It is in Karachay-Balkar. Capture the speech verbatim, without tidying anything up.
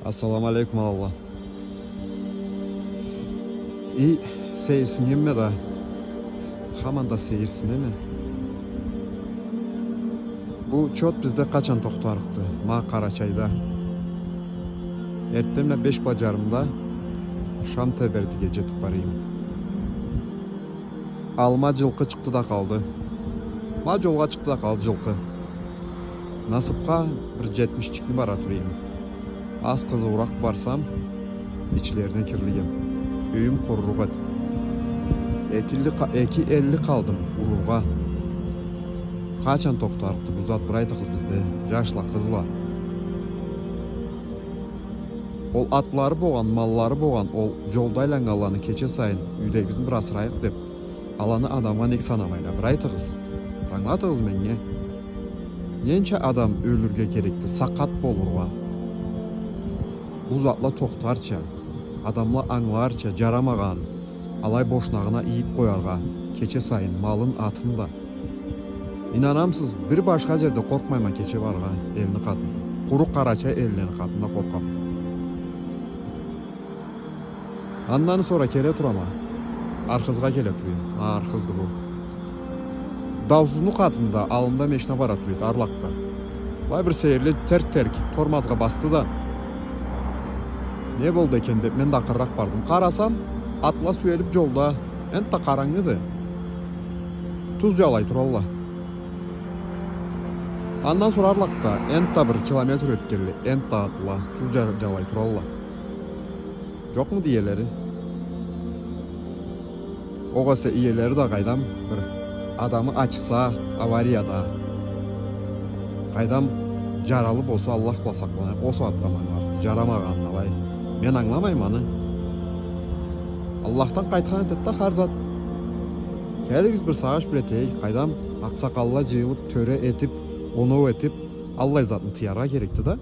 Ассаламу алейкум, аланла. И сейирсинеме да, с-, хаман да сейирсинеме. Бу чот бизде къачан тохтарыкъды? Ма Къарачайда. Эртденбла беш бла джарымда Шам Тебердиге джетиб бара эдим. Аллыма джылкъы чыкъды да къалды. Ма джолгъа чыкъды да къалды джылкъы. Насыбха бир джетмишчикни бара тура эдим. Аз къызыуракъ барсам, ичлерине кирлигем. Юйюм къурурукъ эди. Эки элли къа-, эки элли къалдым урургъа. Къачан тохтарыкъды бу зат, бир айтыгъыз бизде, джашла, къызла. Ол атлары болгъан, маллары болгъан, ол джолда айланнганланы кече сайын юйдегибизни бир асырайыкъ деб, аланы адамгъа нек санамайла, бир айтыгъыз. Бир ангылатыгъыз меннге. Ненча адам ёлюрге керекди, сакъат болургъа? Бу затла тохтарча, адамла ангыларча, джарамагъан, алай бошнагъына ийиб къояргъа, кече сайын малын, атын да. Ийнанамысыз, бир башха джерде къоркъмайма кече барыргъа элни къатында. Къуру къарачай эллени къатында къоркъама. Андан сора келе турама. Архызгъа келе турайым. Ха, Архызды бу. Даусузну къатында аллымда мешна бара тура эди, арлакъда. Былай бир сейирли терк-терк тормозгъа басды да. Не болду экен деб, мен да акъырыракъ бардым. Къарасам, атла сюелиб джолда, энтда къарангыды. Туз джалай туралла. Андан сора арлакъда энтда бир километр ётгенлей, энтда атла туз джа-, джалай туралла. Джокъмуду иелери? Огъесе иелери да, къайдам, бир адамы ачыса аварияда, къайдам, джаралы болса, Аллах бла сакъланайыкъ, ол сагъатда ангыларыкъды, джарамагъанын алай. Мен ангыламайма аны. Аллахдан къайтхан этеди да хар зат. Келигиз, бир сагъыш бир этейик, къайдам, акъсакъалла джыйылыб, тёре этиб, оноу этиб, аллай затны тыяргъа керекди да.